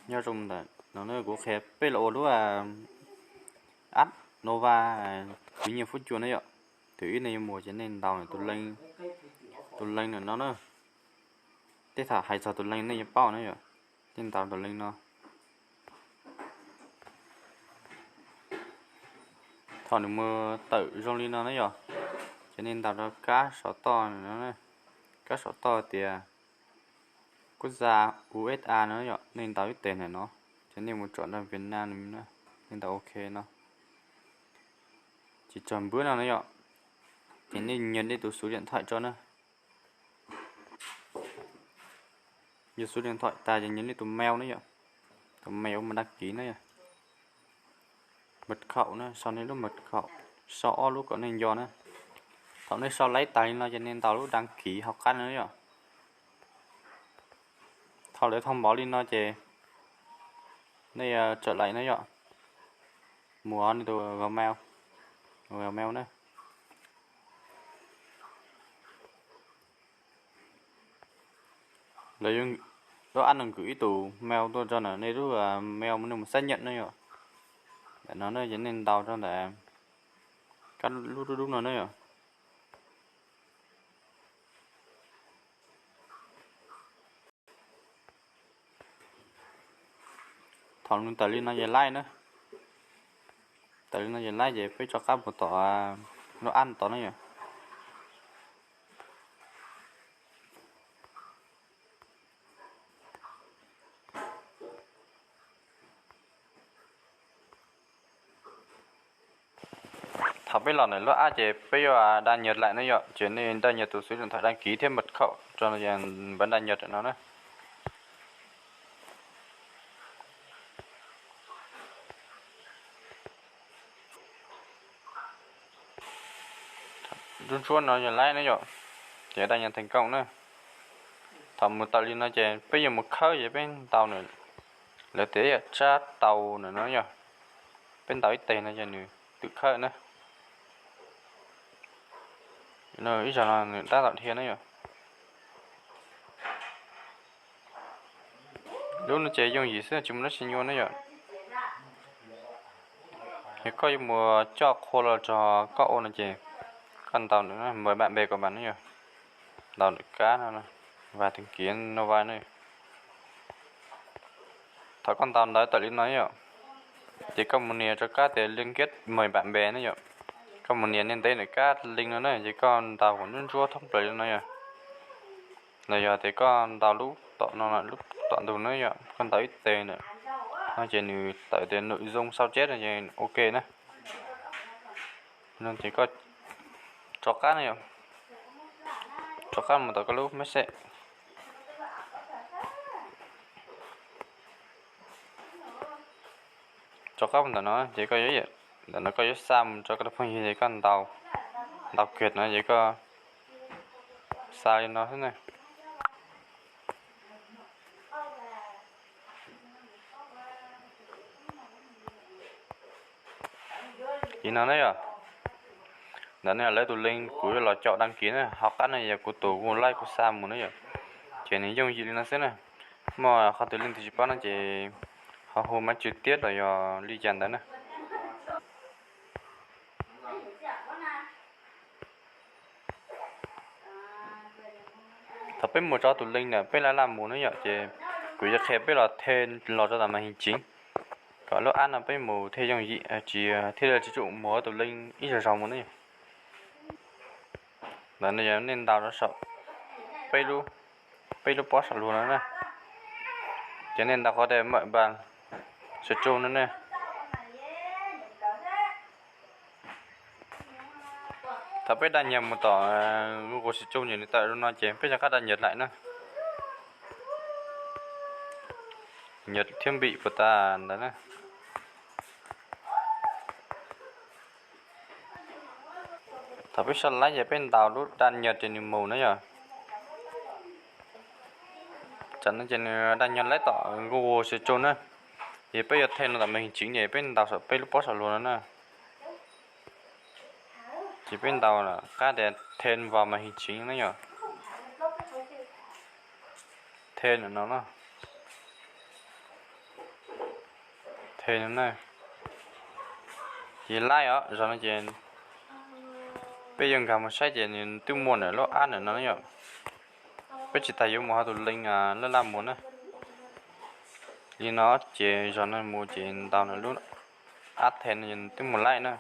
Nyob zoo ntawm no ne, kuv qhia peb los ua lub app Nova khwv nyiaj fuab cua na yom. Thaum ib nej yuav mus ces nej ntaus tus link, tus link ntawm no na. Tej thaum hais txog tus link nej yuav paub na yom. Nej ntaus tus link no. Thaum nws mus tawm zoo li no na yom, ces nej ntaus rau kab saum toj no, kab saum toj tias quốc gia U S A no yom, nej ntaus ib teg ntawm no, ces nej mus tsom nram Việt Nam, nej ntaus OK no. Ces txog npawb no na yom, ces nej nhập nej tus số điện thoại tso na. Nhập số điện thoại tas ces nhập nej tus mail na yom, tus mail mus đăng ký na yom. Mật khẩu na, sau nej lub mật khẩu, sau ob lub kom nej nco na. Thaum nej sau laib tas li no ces nej ntaus lub đăng ký hauv qab no yom. Thaum lawv thông báo li no ces nej trở lại na yom, mus hauv nej tus Gmail, Gmail na. Lawv yuav, lub app no gửi ib tus mail tuaj rau ntawm nej lub mail mus, nej mus xác nhận na yom. Ntawm no na ces nej ntaus rau ntawm kab lub dub dub no na yom. Thaum nws tawm li no ces laib na. Tawm li no ces laib ces peb rov qab mus tom lub app tod na yom. Thaum peb los ntawm lub app ces peb yuav đăng nhập lại na yom, ces nej đăng nhập tus số điện thoại đăng ký thiab mật khẩu rau, bấm đăng nhập ntawm no na. Ntsuab ntsuab no yog laib na yom, ces đăng nhập thành công na. Thaum mus tawm li no ces peb yuav mus khawb ces peb ntaus nws, lawv tias yog tsab tau ntawm no yog, peb ntaus ib teg no ces nws twb khawb na. Ib zaug no nws tab tom dhia na yom. Lub no ces yooj yim xwb, tsis muaj dab tsi nyuaj na yom. Yog koj yuav mus coj qhua los txog koj ua no ces koj ntaus ntawm no, mời bạn bè của bạn na yom, ntaus ntawm kab no, và tìm kiếm Nova na. Thaum koj ntaus ntawd tawm li no yom, ces koj mus nias rau kab tias liên kết mời bạn bè na yom. Koj mus nias nej ntev ntawm kab link no na, ces koj ntaus kom ntsuab ntsuab thoob plaws li no yom. Los yog tias koj ntaus lub tom no, lub tom ntug na yom, koj ntaus ib teg ntawm no ces nws tawm tias nội dung sao chép no ces OK na. No ces koj rov qab na yom, rov qab mus tom koj lub message. Rov qab mus ntawm no ces koj yuav, ntawm no koj yuav xa mus rau koj tus phooj ywg ces koj ntaus, ntaus kiag no ces koj xa li no xwb na. Li no na yom. Ntawm no lawv tus link kuv yuav los caum đăng ký na, hauv qab no yog kuv tus Google Drive kuv xa mus na yom. Ces nws yooj yim li no xwb na. Muaj qhov twg leej twg tsis paub no ces ho hu máy trực tiếp los yog li cas ntawd na. Thaum peb mus rau tus link ntawm peb laj laj mus na yom, ces kuv yuav qhia peb los the los rau tom màn hình chính, kom lub app no peb mus thiaj yooj yim, tsis thiaj li tsis tshua mus tus link ib zaug zaug mus na yom. Ntawm no yog nej ntaus rau saum peb lub, peb lub pob saum luag no na, ces nej ntaus qhov tias mở bằng sử dụng no na. Thaum peb đăng nhập mus tom Google Sử dụng ces nws tawm li no ces peb rov qab đăng nhập lại na. Nhập thiết bị puas tas ntawd na. Thaum peb sau laib ces peb ntaus lub đăng nhập ces nws mus na yom. Tam no ces nws đăng nhập laib tom Google Sử dụng na. Ces peb yuav the los tom màn hình chính ces peb ntaus saum peb lub pob saum luag no na. Ces peb ntaus qab tias thêm vào màn hình chính na yom. Thêm no na. Ces no na, ces laij os, zog no ces peb yuav nkag mus saib ces nws twb muaj ntawm lub app ntawm no yom. Peb tsis tas yuav mus hauv tus link laj laj mus na. Li no ces zog no mus ces ntaus ntawm lub app them no twb mus laij na.